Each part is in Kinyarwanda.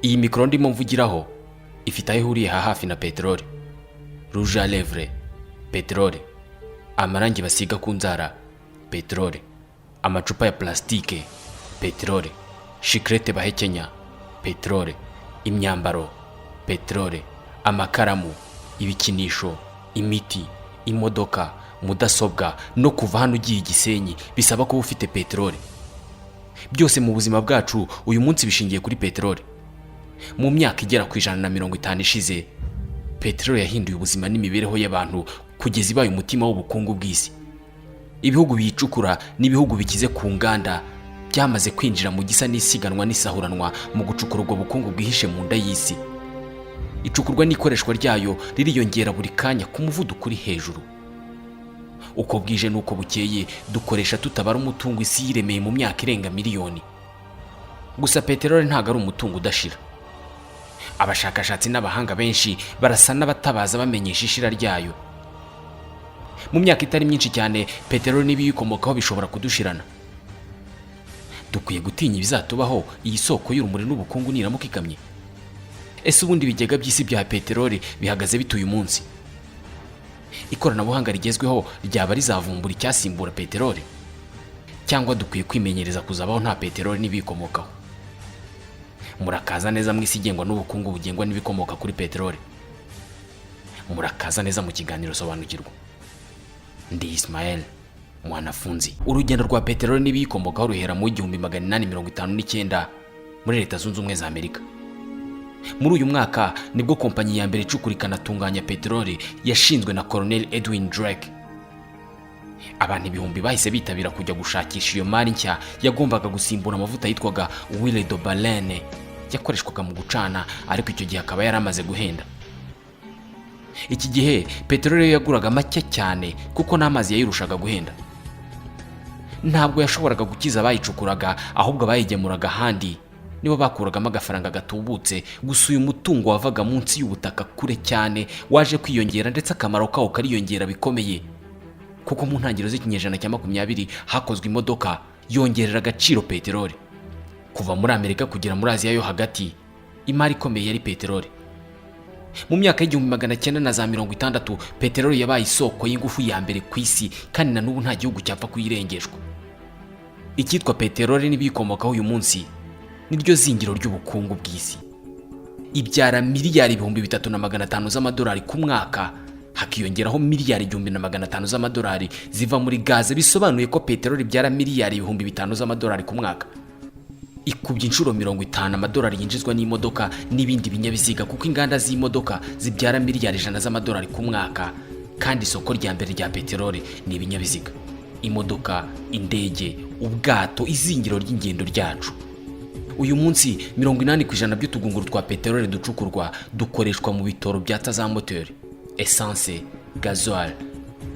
Iyi mikoro ndimo mvugiraho ifite aho ihuriye ha hafi na peteroli. Rouge à lèvres, peteroli. Amarangi basiga ku nzara, peteroli. Amacupa ya plasitike, peteroli. Shikarete bahekenya, peteroli. Imyambaro, peteroli. Amakaramu, ibikinisho, imiti, imodoka, mudasobwa, no kuva hano ugiye i Gisenyi bisaba kuba ufite peteroli. Byose mu buzima bwacu uyu munsi bishingiye kuri peteroli. Mu myaka igera ku 150 ishize, peteroli yahinduye ubuzima n'imibereho y'abantu kugeza ibaye umutima w'ubukungu bw'isi. Ibihugu biyicukura n'ibihugu bikize ku nganda byamaze kwinjira mu gisa n'isiganwa n'isahuranwa mu gucukura ubwo bukungu bwihishe mu nda y'isi. Icukurwa n'ikoreshwa ryayo ririyongera buri kanya ku muvuduko uri hejuru. Uko bwije n'uko bukeye dukoresha tutabara umutungo isi yiremeye mu myaka irenga miliyoni. Gusa peteroli ntabwo ari umutungo udashira. Abashakashatsi n'abahanga benshi barasa n'abatabaza bamenyesha ishira ryayo. Mu myaka itari myinshi cyane, peteroli n'ibiyikomokaho bishobora kudushirana. Dukwiye gutinya ibizatubaho iyi soko y'urumuri n'ubukungu niramuka ikamye. Ese ubundi ibigega by'isi bya peteroli bihagaze bite uyu munsi? Ikoranabuhanga rigezweho ryaba rizavumbura icyasimbura peteroli, cyangwa dukwiye kwimenyereza kuzabaho nta peteroli n'ibiyikomokaho? Murakaza neza mu isi igengwa n'ubukungu bugengwa n'ibikomoka kuri peteroli. Murakaza neza mu kiganiro Sobanukirwa. Ndi Ismael Mwanafunzi. Urugendo rwa peteroli n'ibiyikomokaho ruhera mu 1859 muri Leta Zunze Ubumwe za Amerika. Muri uyu mwaka nibwo kompanyi ya mbere icukura ikanatunganya peteroli yashinzwe na Colonel Edwin Drake. Abantu ibihumbi bahise bitabira kujya gushakisha iyo mari nshya yagombaga gusimbura amavuta yitwaga huile de baleine yakoreshwaga mu gucana, ariko icyo gihe akaba yari amaze guhenda. Iki gihe peteroli yo yaguraga make cyane kuko n'amazi yayirushaga guhenda. Ntabwo yashoboraga gukiza abayicukuraga, ahubwo abayigemuraga ahandi nibo bakuragamo agafaranga gatubutse. Gusa uyu mutungo wavaga munsi y'ubutaka kure cyane waje kwiyongera, ndetse akamaro kawo kariyongera bikomeye, kuko mu ntangiriro z'ikinyejana cya 20 hakozwe imodoka yongerera agaciro peteroli. Kuva muri Amerika kugera muri Aziya yo hagati, imari ikomeye yari peteroli. Mu myaka y'1960, peteroli yabaye isoko y'ingufu ya mbere ku isi, kandi na n'ubu nta gihugu cyapfa kuyirengeshwa. Icyitwa peteroli n'ibiyikomokaho uyu munsi niryo zingiro ry'ubukungu bw'isi. Ibyara miliyari 3500 z'amadolari ku mwaka, hakiyongeraho miliyari 1500 z'amadolari ziva muri gaze. Bisobanuye ko peteroli ibyara miliyari 5000 z'amadolari ku mwaka. Ikubye inshuro 50 amadolari yinjizwa n'imodoka n'ibindi binyabiziga, kuko inganda z'imodoka zibyara miliyari 100 z'amadolari ku mwaka, kandi isoko rya mbere rya peteroli ni ibinyabiziga: imodoka, indege, ubwato, izingiro ry'ingendo ryacu. Uyu munsi 80% by'utugunguru twa peteroli ducukurwa dukoreshwa mu bitoro byatsa za moteri, essence, gasoil,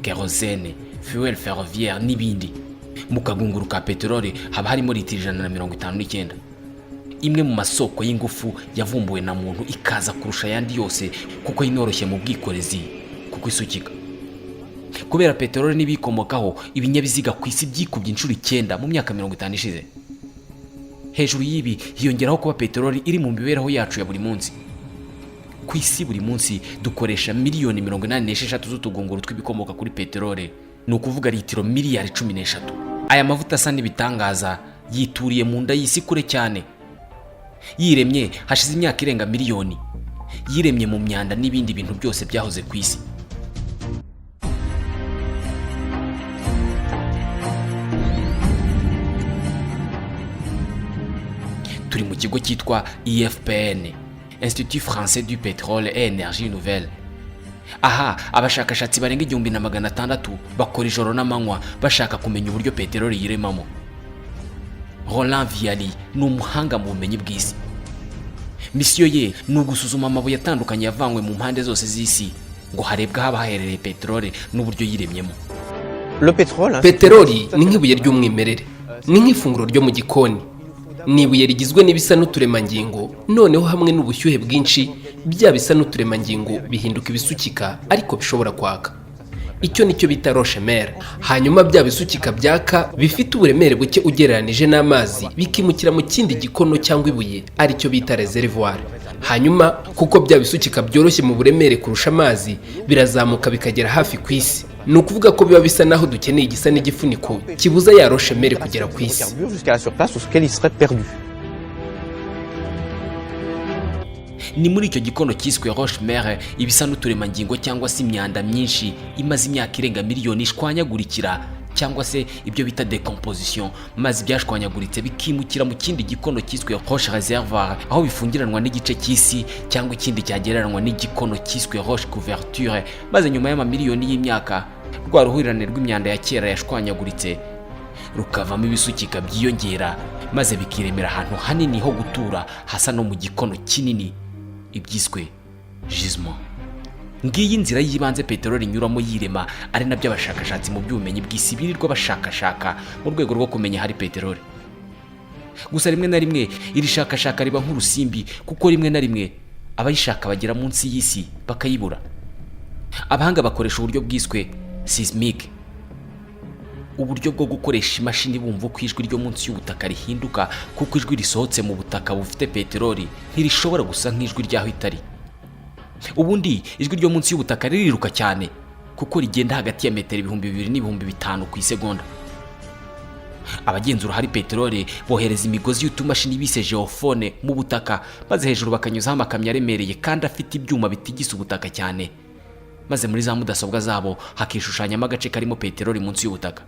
kérosène, fuel ferroviaire n'ibindi. Mu kagunguru ka peteroli haba harimo litiro 159. Imwe mu masoko y'ingufu yavumbuwe na muntu, ikaza kurusha ayandi yose kuko inoroshye mu bwikorezi, kuko isukika. Kubera peteroli n'ibiyikomokaho, ibinyabiziga ku isi byikubye inshuro 9 mu myaka 50 ishize. Hejuru y'ibi hiyongeraho kuba peteroli iri mu mibereho yacu ya buri munsi. Ku isi buri munsi dukoresha miliyoni 86 z'utugunguru tw'ibikomoka kuri peteroli, ni ukuvuga litiro miliyari 13. Aya mavuta asa n'ibitangaza yituriye mu nda y'isi kure cyane. Yiremye hashize imyaka irenga miliyoni. Yiremye mu myanda n'ibindi bintu byose byahoze ku isi. Turi mu kigo cyitwa IFPN, Institut Français du Pétrole et Énergie Nouvelle. Aha abashakashatsi barenga 1600 bakora ijoro n'amanywa bashaka kumenya uburyo peteroli yiremamo. Roland Viali ni umuhanga mu bumenyi bw'isi. Misiyo ye ni ugusuzuma amabuye atandukanye yavanywe mu mpande zose z'isi ngo harebwe haba haherereye peteroli n'uburyo yiremyemo. Peteroli ni nk'ibuye ry'umwimerere, ni nk'ifunguro ryo mu gikoni. Ni ibuye rigizwe n'ibisa n'uturemangingo, noneho hamwe n'ubushyuhe bwinshi bya bisa n'uturemangingo bihinduka ibisukika ariko bishobora kwaka. Icyo nicyo bita roche mère. Hanyuma bya bisukika byaka bifite uburemere buke ugereranije n'amazi bikimukira mu kindi gikono cyangwa ibuye, aricyo bita reservoir. Hanyuma kuko bya bisukika byoroshye mu buremere kurusha amazi, birazamuka bikagera hafi ku isi. Ni ukuvuga ko biba bisa naho dukeneye igisa n'igifuniko kibuza ya roche mère kugera ku isi. Jusqu'à la surface auquel il serait perdu. Ni muri icyo gikono cyiswe roche mère ibisa n'uturemangingo cyangwa se imyanda myinshi imaze imyaka irenga miliyoni ishwanyagurikira, cyangwa se ibyo bita decomposition, maze ibyashwanyaguritse bikimukira mu kindi gikono cyiswe roche reservoir, aho bifungiranwa n'igice cy'isi cyangwa ikindi cyagereranywa n'igikono cyiswe roche couverture. Maze nyuma y'amamiliyoni y'imyaka, rwa ruhurirane rw'imyanda ya kera yashwanyaguritse rukavamo ibisukika byiyongera, maze bikiremera ahantu hanini ho gutura hasa no mu gikono kinini, ibyiswe gisement. Ngiyi inzira y'ibanze peteroli inyuramo yirema, ari nabyo abashakashatsi mu by'ubumenyi bw'isi birirwa bashakashaka mu rwego rwo kumenya ahari peteroli. Gusa rimwe na rimwe iri shakashaka riba nk'urusimbi, kuko rimwe na rimwe abayishaka bagera munsi y'isi bakayibura. Abahanga bakoresha uburyo bwiswe seismic, uburyo bwo gukoresha imashini bumva uko ijwi ryo munsi y'ubutaka rihinduka, kuko ijwi risohotse mu butaka bufite peteroli ntirishobora gusa nk'ijwi ry'aho itari. Ubundi ijwi ryo munsi y'ubutaka ririruka cyane, kuko rigenda hagati ya metero 2000 n'5000 ku isegonda. Abagenzura ahari peteroli bohereza imigozi y'utumashini bise géophone mu butaka, maze hejuru bakanyuzaho amakamyo aremereye kandi afite ibyuma bitigisa ubutaka cyane, maze muri za mudasobwa zabo hakishushanyamo agace karimo peteroli munsi y'ubutaka.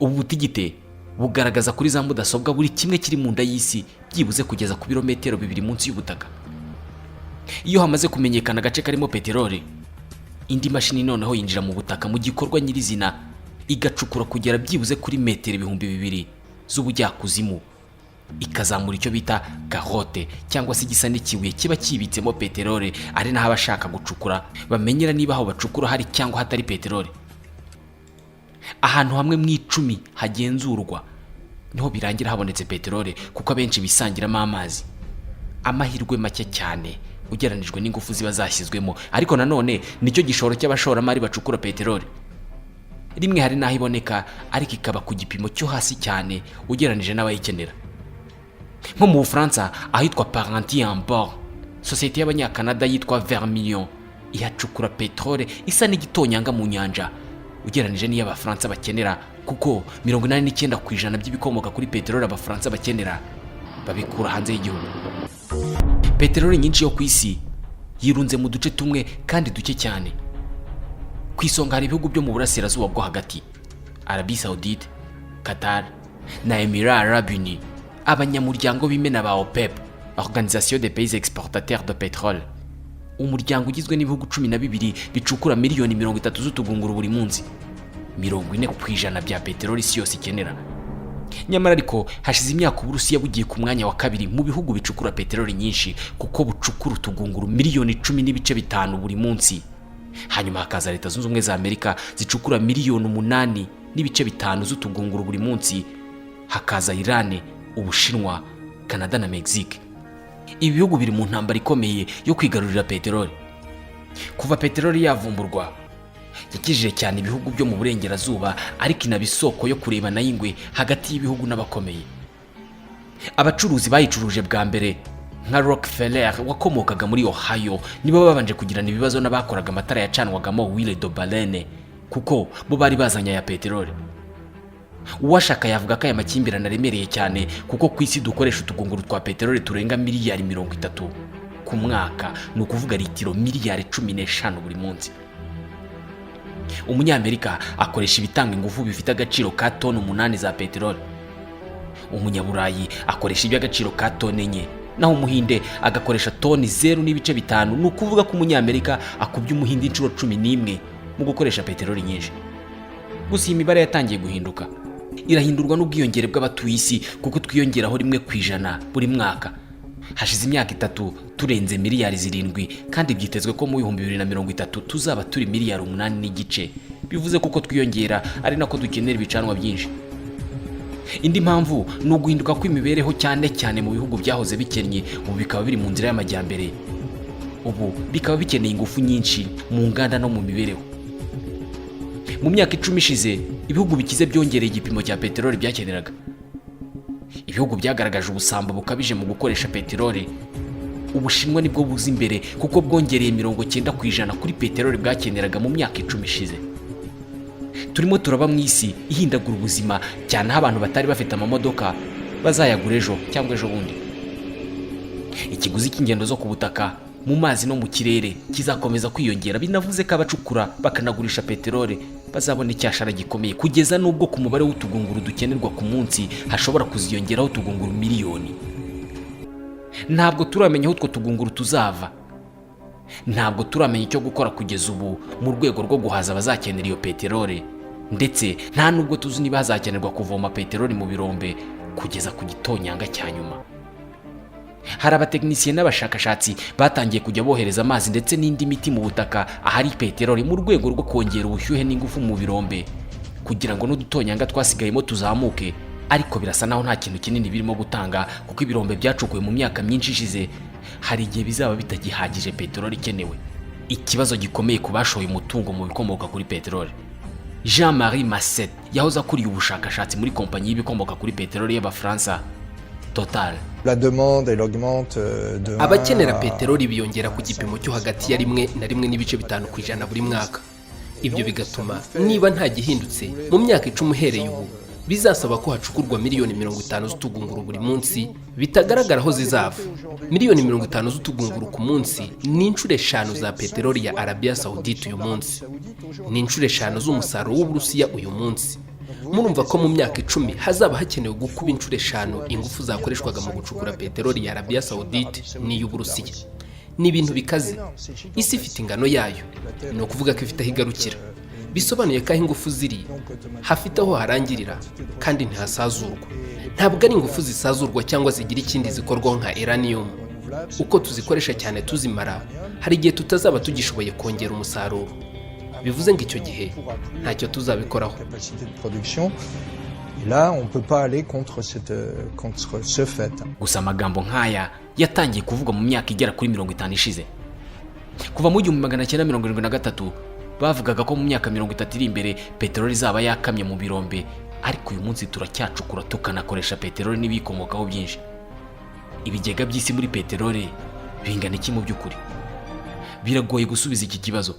Ubu butigite bugaragaza kuri za mudasobwa buri kimwe kiri mu nda y'isi, byibuze kugeza ku birometero 2 munsi y'ubutaka. Iyo hamaze kumenyekana agace karimo peteroli, indi mashini noneho yinjira mu butaka mu gikorwa nyirizina, igacukura kugera byibuze kuri metero 2000 z'ubujyakuzimu, ikazamura icyo bita carotte cyangwa se igisa n'ikibuye kiba kibitsemo peteroli, ari naho abashaka gucukura bamenyera niba aho bacukura hari cyangwa hatari peteroli. Ahantu hamwe mu 10 hagenzurwa niho birangira habonetse peteroli, kuko abenshi bisangiramo amazi. Amahirwe make cyane ugereranijwe n'ingufu ziba zashyizwemo, ariko nanone nicyo gishoro cy'abashoramari bacukura peteroli. Rimwe hari n'aho iboneka, ariko ikaba ku gipimo cyo hasi cyane ugereranije n'abayikenera. Nko mu Bufaransa ahitwa Parenty en Bord, sosiyete y'Abanyakanada yitwa Vermilion ihacukura peteroli isa n'igitonyanga mu nyanja ugereranije n'iyo Abafaransa bakenera, kuko 89% by'ibikomoka kuri peteroli Abafaransa bakenera babikura hanze y'igihugu. Peteroli nyinshi yo ku isi yirunze mu duce tumwe kandi duke cyane. Ku isonga hari ibihugu byo mu Burasirazuba bwo Hagati, Arabie Saoudite, Qatar na Emirats Arabes Unis, abanyamuryango b'imena ba OPEP, Organisation des Pays Exportateurs de Pétrole, umuryango ugizwe n'ibihugu 12 bicukura miliyoni 30 z'utugunguru buri munsi, 40% bya peteroli isi yose ikenera. Nyamara ariko hashize imyaka Uburusiya bugiye ku mwanya wa kabiri mu bihugu bicukura peteroli nyinshi, kuko bucukura utugunguru miliyoni 10.5 buri munsi. Hanyuma hakaza Leta Zunze Ubumwe za Amerika zicukura miliyoni 8.5 z'utugunguru buri munsi, hakaza Irani, Ubushinwa, Kanada na Mexique. Ibi bihugu biri mu ntambara ikomeye yo kwigarurira peteroli. Kuva peteroli yavumburwa, yakijije cyane ibihugu byo mu Burengerazuba, ariko inaba isoko yo kurebana y'ingwe hagati y'ibihugu n'abakomeye. Abacuruzi bayicuruje bwa mbere nka Rockefeller wakomokaga muri Ohio nibo babanje kugirana ibibazo n'abakoraga amatara yacanwagamo huile de baleine, kuko bo bari bazanye aya peteroli. Uwashaka yavuga ko aya makimbirane aremereye cyane, kuko ku isi dukoresha utugunguru twa peteroli turenga miliyari 30 ku mwaka, ni ukuvuga litiro miliyari 15 buri munsi. Umunyamerika akoresha ibitanga ingufu bifite agaciro ka toni 8 za peteroli, Umunyaburayi akoresha iby'agaciro ka toni 4, naho Umuhinde agakoresha toni 0.5. Ni ukuvuga ko Umunyamerika akubye Umuhinde inshuro 11 mu gukoresha peteroli nyinshi. Gusa iyi mibare yatangiye guhinduka, irahindurwa n'ubwiyongere bw'abatuye isi, kuko twiyongeraho 1% buri mwaka. Hashize imyaka 3 turenze miliyari 7, kandi byitezwe ko mu 2030 tuzaba turi miliyari 8.5. Bivuze ko uko twiyongera ari nako dukenera ibicanwa byinshi. Indi mpamvu ni uguhinduka kw'imibereho, cyane cyane mu bihugu byahoze bikennye, ubu bikaba biri mu nzira y'amajyambere, ubu bikaba bikeneye ingufu nyinshi mu nganda no mu mibereho. Mu myaka 10 ishize, ibihugu bikize byongereye igipimo cya peteroli byakeneraga. Ibihugu byagaragaje ubusambo bukabije mu gukoresha peteroli, Ubushinwa nibwo buza imbere, kuko bwongereye 90% kuri peteroli bwakeneraga mu myaka 10 ishize. Turimo turaba mu isi ihindagura ubuzima cyane, aho abantu batari bafite amamodoka bazayagura ejo cyangwa ejo bundi. Ikiguzi cy'ingendo zo ku butaka, mu mazi no mu kirere kizakomeza kwiyongera. Binavuze ko abacukura bakanagurisha peteroli bazabona icyashara gikomeye, kugeza n'ubwo ku mubare w'utugunguru dukenerwa ku munsi hashobora kuziyongeraho utugunguru miliyoni. Ntabwo turamenya aho utwo tugunguru tuzava. Ntabwo turamenya icyo gukora kugeza ubu mu rwego rwo guhaza abazakenera iyo peteroli, ndetse nta nubwo tuzi niba hazakenerwa kuvoma peteroli mu birombe kugeza ku gitonyanga cya nyuma. Hari abatekinisiye n'abashakashatsi batangiye kujya bohereza amazi ndetse n'indi miti mu butaka ahari peteroli, mu rwego rwo kongera ubushyuhe n'ingufu mu birombe kugira ngo n'udutonyanga twasigayemo tuzamuke. Ariko birasa naho nta kintu kinini birimo gutanga, kuko ibirombe byacukuwe mu myaka myinshi ishize hari igihe bizaba bitagihagije peteroli ikenewe. Ikibazo gikomeye ku bashoye umutungo mu bikomoka kuri peteroli. Jean Marie Masset yahoze akuriye ubushakashatsi muri kompanyi y'ibikomoka kuri peteroli y'Abafaransa, Total. La demande, elle augmente de Abakenera peteroli biyongera ku gipimo cyo hagati ya 1 na 1.5% buri mwaka. Ibyo bigatuma, niba nta gihindutse, mu myaka 10 uhereye ubu bizasaba ko hacukurwa miliyoni 50 z'utugunguru buri munsi, bitagaragara aho zizava. Miliyoni 50 z'utugunguru ku munsi ni inshuro eshanu za peteroli ya Arabiya Sawudite uyu munsi, ni inshuro eshanu z'umusaruro w'Uburusiya uyu munsi. Murumva ko mu myaka 10 hazaba hakenewe gukuba inshuro eshanu ingufu zakoreshwaga mu gucukura peteroli ya Arabiya Sawudite n'iy'Uburusiya. Ni ibintu bikaze. Isi ifite ingano yayo, ni ukuvuga ko ifite aho igarukira. Bisobanuye ko aho ingufu ziri hafite aho harangirira kandi ntihasazurwa. Ntabwo ari ingufu zisazurwa cyangwa zigira ikindi zikorwaho nka uranium. Uko tuzikoresha cyane tuzimara, hari igihe tutazaba tugishoboye kongera umusaruro. Bivuze ngo icyo gihe ntacyo tuzabikoraho. Capacité de production. Et là, on ne peut pas aller contre ce fait. Gusa amagambo nk'aya yatangiye kuvugwa mu myaka igera kuri 50 ishize. Kuva mu 1973 bavugaga ko mu myaka 30 iri imbere peteroli izaba yakamye mu birombe, ariko uyu munsi turacyacukura tukanakoresha peteroli n'ibiyikomokaho byinshi. Ibigega by'isi muri peteroli bingana iki mu by'ukuri? Biragoye gusubiza iki kibazo.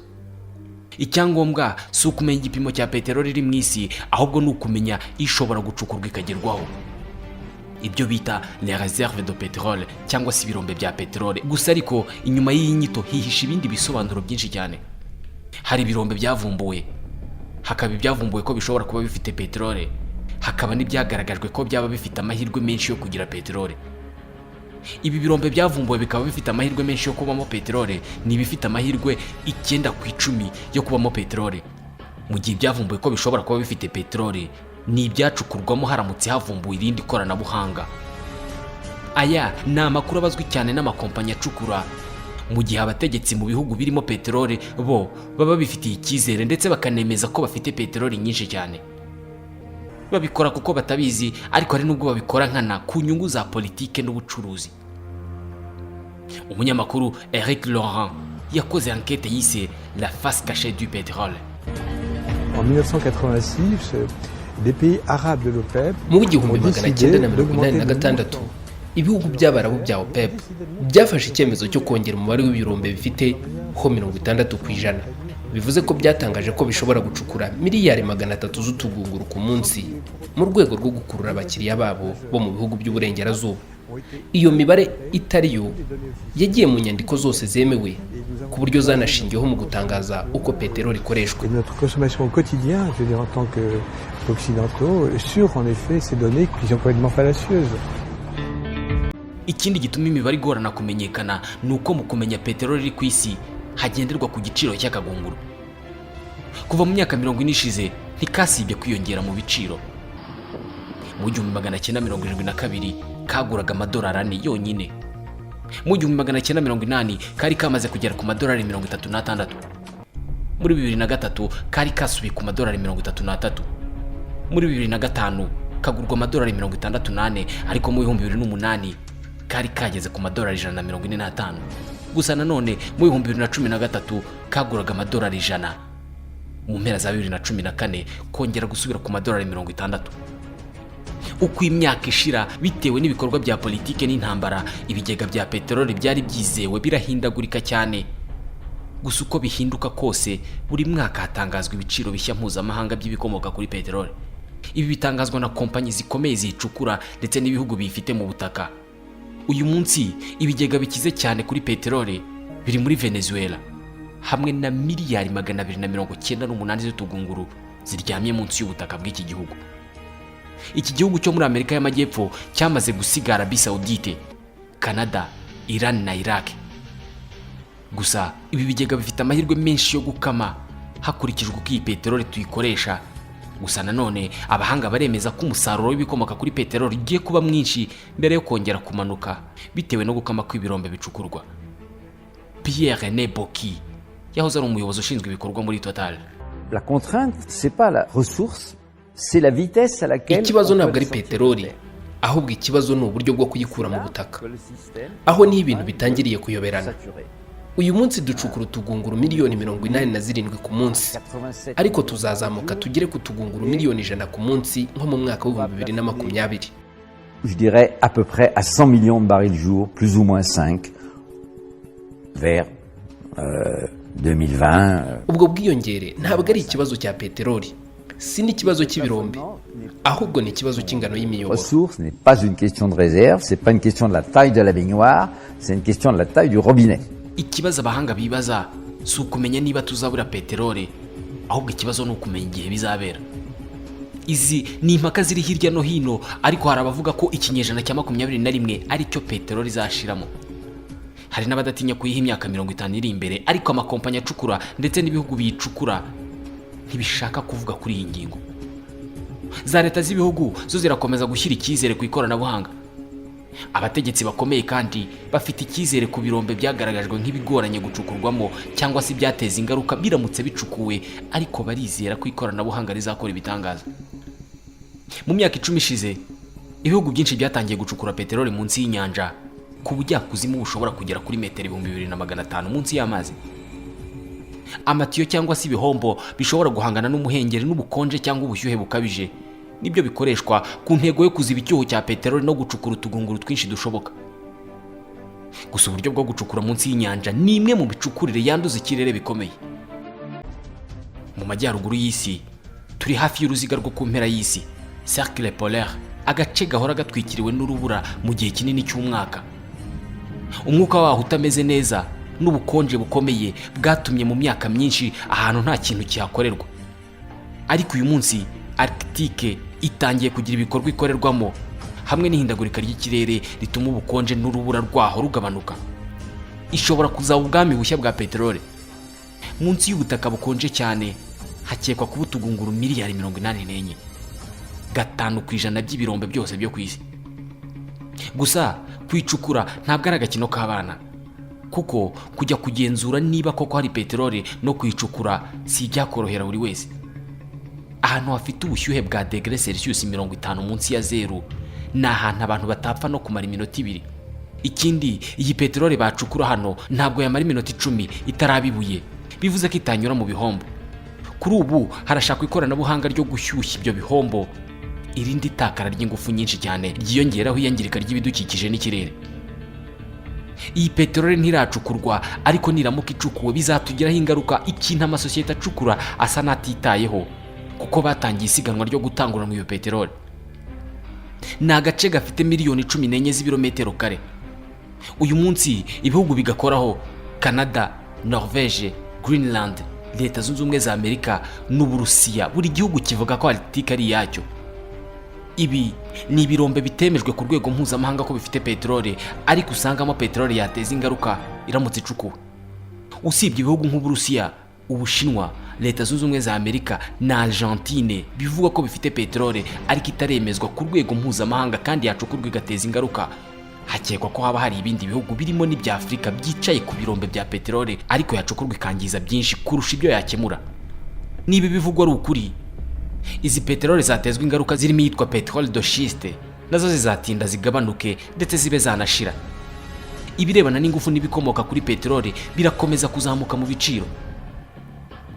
Icyangombwa si ukumenya igipimo cya peteroli iri mu isi, ahubwo ni ukumenya ishobora gucukurwa ikagerwaho, ibyo bita les réserves de pétrole cyangwa se ibirombe bya peteroli. Gusa ariko inyuma y'iyi nyito hihishe ibindi bisobanuro byinshi cyane. Hari ibirombe byavumbuwe, hakaba ibyavumbuwe ko bishobora kuba bifite peteroli, hakaba n'ibyagaragajwe ko byaba bifite amahirwe menshi yo kugira peteroli. Ibi birombe byavumbuwe bikaba bifite amahirwe menshi yo kubamo peteroli ni ibifite amahirwe 9 ku 10 yo kubamo peteroli, mu gihe ibyavumbuwe ko bishobora kuba bifite peteroli ni ibyacukurwamo haramutse havumbuwe irindi koranabuhanga. Aya ni amakuru abazwi cyane n'amakompanyi acukura, mu gihe abategetsi mu bihugu birimo peteroli bo baba bifitiye icyizere, ndetse bakanemeza ko bafite peteroli nyinshi cyane. Babikora kuko batabizi, ariko hari n'ubwo babikora nkana ku nyungu za politike n'ubucuruzi. Umunyamakuru Eric Laurent yakoze enquête yise "La face cachée du pétrole". En 1986, les pays arabes de l'OPEP Mu 1986, ibihugu by'Abarabu bya OPEP byafashe icyemezo cyo kongera umubare w'ibirombe bifite ho 60%. Bivuze ko byatangaje ko bishobora gucukura miliyari 300 z'utugunguru ku munsi, mu rwego rwo gukurura abakiriya babo bo mu bihugu by'uburengerazuba. Iyo mibare itari yo yagiye mu nyandiko zose zemewe, ku buryo zanashingiweho mu gutangaza uko peteroli ikoreshwa. Et notre consommation au quotidien, je veux dire en tant qu'occidentaux, sur en effet ces données qui sont complètement fallacieuses. Ikindi gituma imibare igorana kumenyekana ni uko mu kumenya peteroli iri ku isi hagenderwa ku giciro cy'akagunguru. Kuva mu myaka 40 ishize ntikasibye kwiyongera mu biciro. Mu 1972 kaguraga amadolari 4 yonyine. Mu 1980 kari kamaze kugera ku madolari 36. Muri 2003 kari kasubiye ku madolari 33. Muri 2005 kagurwa amadolari 64, ariko mu 2008 kari kageze ku madolari 145. Gusa nanone mu 2013 kaguraga amadolari 100. Mu mpera za 2014 kongera gusubira ku madolari 60. Uko imyaka ishira, bitewe n'ibikorwa bya politike n'intambara, ibigega bya peteroli byari byizewe birahindagurika cyane. Gusa uko bihinduka kose, buri mwaka hatangazwa ibiciro bishya mpuzamahanga by'ibikomoka kuri peteroli. Ibi bitangazwa na kompanyi zikomeye ziyicukura ndetse n'ibihugu biyifite mu butaka. Uyu munsi ibigega bikize cyane kuri peteroli biri muri Venezuela, hamwe na miliyari 298 z'utugunguru ziryamye munsi y'ubutaka bw'iki gihugu. Iki gihugu cyo muri Amerika y'Amajyepfo cyamaze gusiga Arabie Saoudite, Canada, Iran na Iraq. Gusa ibi bigega bifite amahirwe menshi yo gukama hakurikijwe uko iyi peteroli tuyikoresha. Gusa nanone abahanga baremeza ko umusaruro w'ibikomoka kuri peteroli ugiye kuba mwinshi mbere yo kongera kumanuka, bitewe no gukama kw'ibirombe bicukurwa. Pierre René Boki yahoze ari umuyobozi ushinzwe ibikorwa muri Total. La contrainte, c'est pas la ressource, c'est la vitesse à laquelle Ikibazo ntabwo ari peteroli, ahubwo ikibazo ni uburyo bwo kuyikura mu butaka. Aho niho ibintu bitangiriye kuyoberana. Uyu munsi ducukura utugunguru miliyoni 87 ku munsi, ariko tuzazamuka tugere ku tugunguru miliyoni 100 ku munsi nko mu mwaka wa 2020. Je dirais à peu près à 100 millions de barils jour, plus ou moins 5, vers 2020. Ubwo bwiyongere ntabwo ari ikibazo cya peteroli, si n'ikibazo cy'ibirombe, ahubwo ni ikibazo cy'ingano y'imiyoboro. Ressource n'est pas une question de réserve, c'est pas une question de la taille de la baignoire, c'est une question de la taille du robinet. Ikibazo abahanga bibaza si ukumenya niba tuzabura peteroli, ahubwo ikibazo ni ukumenya igihe bizabera. Izi ni impaka ziri hirya no hino, ariko hari abavuga ko ikinyejana cya 21 aricyo peteroli izashiramo. Hari n'abadatinya kuyiha imyaka 50 iri imbere, ariko amakompanyi acukura ndetse n'ibihugu biyicukura ntibishaka kuvuga kuri iyi ngingo. Za leta z'ibihugu zo zirakomeza gushyira icyizere ku ikoranabuhanga. Abategetsi bakomeye kandi bafite icyizere ku birombe byagaragajwe nk'ibigoranye gucukurwamo cyangwa se ibyateza ingaruka biramutse bicukuwe, ariko barizera ko ikoranabuhanga rizakora ibitangaza. Mu myaka 10 ishize, ibihugu byinshi byatangiye gucukura peteroli munsi y'inyanja, ku bujyakuzimu bushobora kugera kuri metero 2500 munsi y'amazi. Amatiyo cyangwa se ibihombo bishobora guhangana n'umuhengeri n'ubukonje cyangwa ubushyuhe bukabije nibyo bikoreshwa ku ntego yo kuziba icyuho cya peteroli no gucukura utugunguru twinshi dushoboka. Gusa uburyo bwo gucukura munsi y'inyanja ni imwe mu micukurire yanduza ikirere bikomeye. Mu majyaruguru y'isi, turi hafi y'uruziga rwo ku mpera y'isi, cercle polaire, agace gahora gatwikiriwe n'urubura mu gihe kinini cy'umwaka. Umwuka waho utameze neza n'ubukonje bukomeye bwatumye mu myaka myinshi ahantu nta kintu kihakorerwa. Ariko uyu munsi Arctique itangiye kugira ibikorwa ikorerwamo, hamwe n'ihindagurika ry'ikirere rituma ubukonje n'urubura rwaho rugabanuka. Ishobora kuzaba ubwami bushya bwa peteroli. Munsi y'ubutaka bukonje cyane hakekwa kuba utugunguru miliyari 84, 5% by'ibirombe byose byo ku isi. Gusa kwicukura ntabwo ari agakino k'abana, kuko kujya kugenzura niba koko hari peteroli no kuyicukura si ibyakorohera buri wese. Ahantu hafite ubushyuhe bwa degere Celsius 50 munsi ya zeru ni ahantu abantu batapfa no kumara iminota 2. Ikindi, iyi peteroli bacukura hano ntabwo yamara iminota 10 itaraba ibuye, bivuze ko itanyura mu bihombo. Kuri ubu harashakwa ikoranabuhanga ryo gushyushya ibyo bihombo. Irindi takara ry'ingufu nyinshi cyane ryiyongeraho iyangirika ry'ibidukikije n'ikirere. Iyi peteroli ntiracukurwa, ariko niramuka icukuwe bizatugiraho ingaruka, ikintu amasosiyete acukura asa n'atitayeho, kuko batangiye isiganwa ryo gutanguranwa iyo peteroli. Ni agace gafite miliyoni 14 z'ibirometero kare. Uyu munsi ibihugu bigakoraho, Canada, Norvege, Greenland, Leta Zunze Ubumwe za Amerika n'Uburusiya, buri gihugu kivuga ko Arctique ari iyacyo. Ibi ni ibirombe bitemejwe ku rwego mpuzamahanga ko bifite peteroli, ariko usangamo peteroli yateza ingaruka iramutse icukuwe. Usibye ibihugu nk'Uburusiya, Ubushinwa, Leta Zunze Ubumwe za Amerika na Argentine bivugwa ko bifite peteroli ariko itaremezwa ku rwego mpuzamahanga kandi yacukurwa igateza ingaruka, hakekwa ko haba hari ibindi bihugu birimo n'ibya Afurika byicaye ku birombe bya peteroli, ariko yacukurwa ikangiza byinshi kurusha ibyo yakemura. Niba ibivugwa ari ukuri, izi peteroli zatezwa ingaruka zirimo iyitwa pétrole de schiste nazo zizatinda zigabanuke ndetse zibe zanashira. Ibirebana n'ingufu n'ibikomoka kuri peteroli birakomeza kuzamuka mu biciro.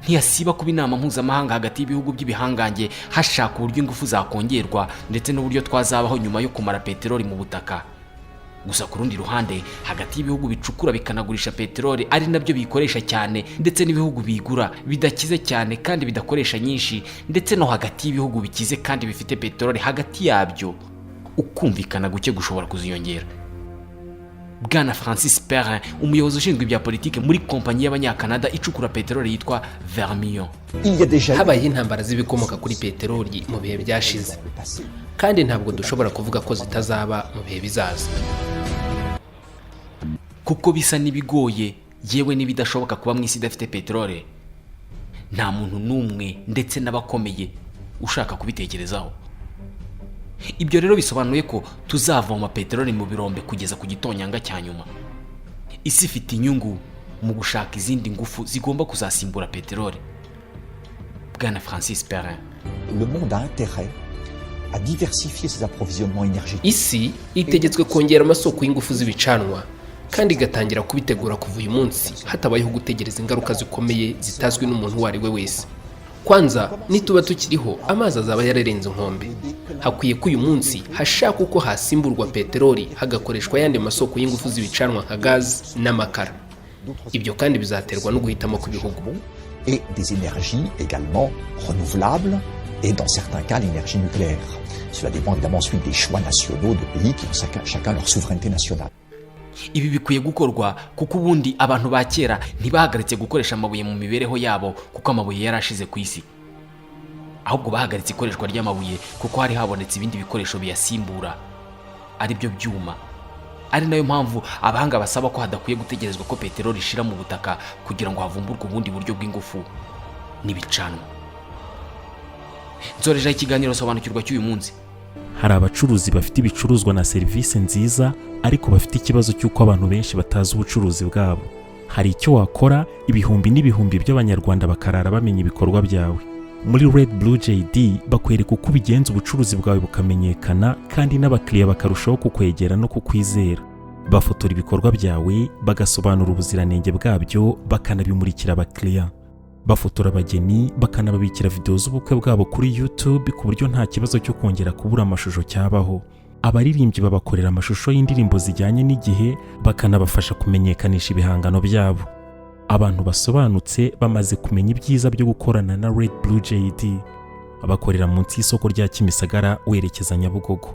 Ntiyasiba kuba inama mpuzamahanga hagati y'ibihugu by'ibihangange, hashaka uburyo ingufu zakongerwa ndetse n'uburyo twazabaho nyuma yo kumara peteroli mu butaka. Gusa ku rundi ruhande, hagati y'ibihugu bicukura bikanagurisha peteroli, ari nabyo biyikoresha cyane, ndetse n'ibihugu bigura bidakize cyane kandi bidakoresha nyinshi, ndetse no hagati y'ibihugu bikize kandi bifite peteroli, hagati yabyo ukumvikana guke gushobora kuziyongera. Bwana Francis Perrin, umuyobozi ushinzwe ibya politiki muri kompanyi y'Abanyakanada icukura peteroli yitwa Vermilion. Il y a déjà eu Habayeho intambara z'ibikomoka kuri peteroli mu bihe byashize, kandi ntabwo dushobora kuvuga ko zitazaba mu bihe bizaza. Kuko bisa n'ibigoye, yewe n'ibidashoboka, kuba mu isi idafite peteroli. Nta muntu n'umwe, ndetse n'abakomeye, ushaka kubitekerezaho. Ibyo rero bisobanuye ko tuzavoma peteroli mu birombe kugeza ku gitonyanga cya nyuma. Isi ifite inyungu mu gushaka izindi ngufu zigomba kuzasimbura peteroli. Bwana Francis Perrin. Le monde a intérêt à diversifier ses approvisionnements énergétiques. Isi itegetswe kongera amasoko y'ingufu z'ibicanwa kandi igatangira kubitegura kuva uyu munsi, hatabayeho gutegereza ingaruka zikomeye zitazwi n'umuntu uwo ari we wese. Kwanza nituba tukiriho, amazi azaba yararenze inkombe. Hakwiye ko uyu munsi hashaka uko hasimburwa peteroli, hagakoreshwa ayandi masoko y'ingufu z'ibicanwa nka gazi n'amakara. Ibyo kandi bizaterwa no guhitamo kw'ibihugu. Et des énergies également renouvelables et dans certains cas l'énergie nucléaire. Cela dépend évidemment ensuite des choix nationaux de pays qui ont chacun leur souveraineté nationale. Ibi bikwiye gukorwa kuko ubundi abantu ba kera ntibahagaritse gukoresha amabuye mu mibereho yabo kuko amabuye yari ashize ku isi. Ahubwo bahagaritse ikoreshwa ry'amabuye kuko hari habonetse ibindi bikoresho biyasimbura, ari byo byuma. Ari nayo mpamvu abahanga basaba ko hadakwiye gutegerezwa ko peteroli ishira mu butaka kugira ngo havumburwe ubundi buryo bw'ingufu n'ibicanwa. Nsorejeho ikiganiro Sobanukirwa cy'uyu munsi. Hari abacuruzi bafite ibicuruzwa na serivisi nziza, ariko bafite ikibazo cy'uko abantu benshi batazi ubucuruzi bwabo. Hari icyo wakora ibihumbi n'ibihumbi by'Abanyarwanda bakarara bamenya ibikorwa byawe. Muri Red Blue JD bakwereka uko ubigenza, ubucuruzi bwawe bukamenyekana kandi n'abakiriya bakarushaho kukwegera no kukwizera. Bafotora ibikorwa byawe, bagasobanura ubuziranenge bwabyo, bakanabimurikira abakiriya. Bafotora abageni, bakanababikira videwo z'ubukwe bwabo kuri YouTube, ku buryo nta kibazo cyo kongera kubura amashusho cyabaho. Abaririmbyi babakorera amashusho y'indirimbo zijyanye n'igihe, bakanabafasha kumenyekanisha ibihangano byabo. Abantu basobanutse bamaze kumenya ibyiza byo gukorana na Red Blue JD. Bakorera munsi y'isoko rya Kimisagara werekeza Nyabugogo.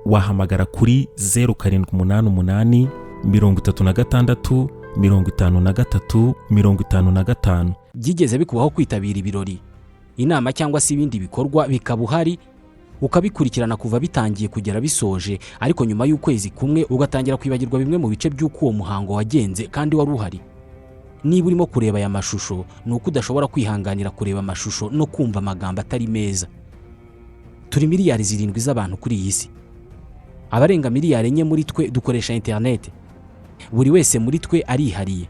Wahamagara kuri 0788 36 53 55. Byigeze bikubaho kwitabira ibirori, inama cyangwa se ibindi bikorwa, bikaba uhari ukabikurikirana kuva bitangiye kugera bisoje, ariko nyuma y'ukwezi kumwe ugatangira kwibagirwa bimwe mu bice by'uko uwo muhango wagenze kandi wari uhari? Niba urimo kureba aya mashusho, ni uko udashobora kwihanganira kureba amashusho no kumva amagambo atari meza. Turi miliyari 7 z'abantu kuri iyi si. Abarenga miliyari 4 muri twe dukoresha interineti. Buri wese muri twe arihariye,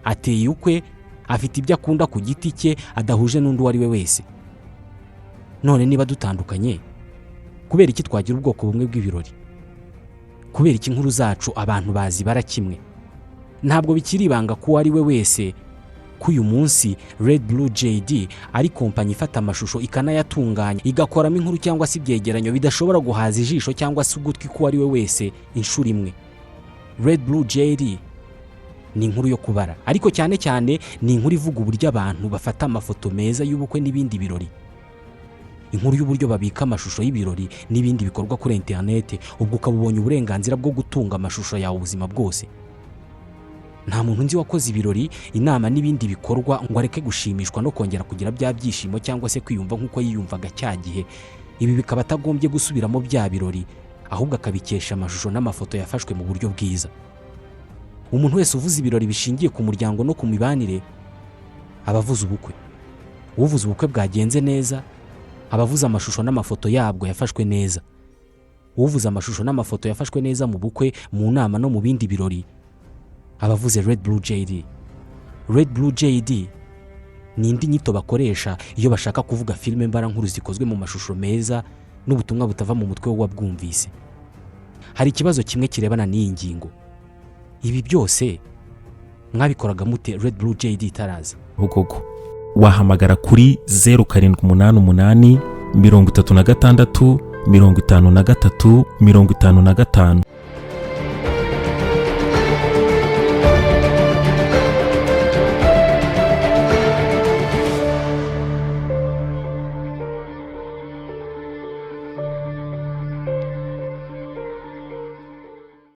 ateye ukwe, afite ibyo akunda ku giti cye adahuje n'undi uwo ari we wese. None niba dutandukanye, kubera iki twagira ubwoko bumwe bw'ibirori? Kubera iki inkuru zacu abantu bazibara kimwe? Ntabwo bikiri ibanga ko uwo ari we wese ko uyu munsi Red Blue JD ari kompanyi ifata amashusho, ikanayatunganya, igakoramo inkuru cyangwa se ibyegeranyo bidashobora guhaza ijisho cyangwa se ugutwi k'uwo ari we wese inshuro imwe. Red Blue JD ni inkuru yo kubara, ariko cyane cyane ni inkuru ivuga uburyo abantu bafata amafoto meza y'ubukwe n'ibindi birori, inkuru y'uburyo babika amashusho y'ibirori n'ibindi bikorwa kuri interineti, ubwo ukaba ubonye uburenganzira bwo gutunga amashusho yawe ubuzima bwose. Nta muntu nzi wakoze ibirori, inama n'ibindi bikorwa ngo areke gushimishwa no kongera kugira bya byishimo cyangwa se kwiyumva nk'uko yiyumvaga cya gihe. Ibi bikaba atagombye gusubiramo bya birori, ahubwo akabikesha amashusho n'amafoto yafashwe mu buryo bwiza. Umuntu wese uvuze ibirori bishingiye ku muryango no ku mibanire aba avuze ubukwe. Uvuze ubukwe bwagenze neza aba avuze amashusho n'amafoto yabwo yafashwe neza. Uvuze amashusho n'amafoto yafashwe neza mu bukwe, mu nama no mu bindi birori aba avuze Red Blue JD. Red Blue JD ni indi nyito bakoresha iyo bashaka kuvuga filime mbarankuru zikozwe mu mashusho meza n'ubutumwa butava mu mutwe w'uwabwumvise. Hari ikibazo kimwe kirebana n'iyi ngingo: ibi byose mwabikoraga mute Red Blue JD itaraza? Bugogo. Wahamagara kuri 0788 36 53 55.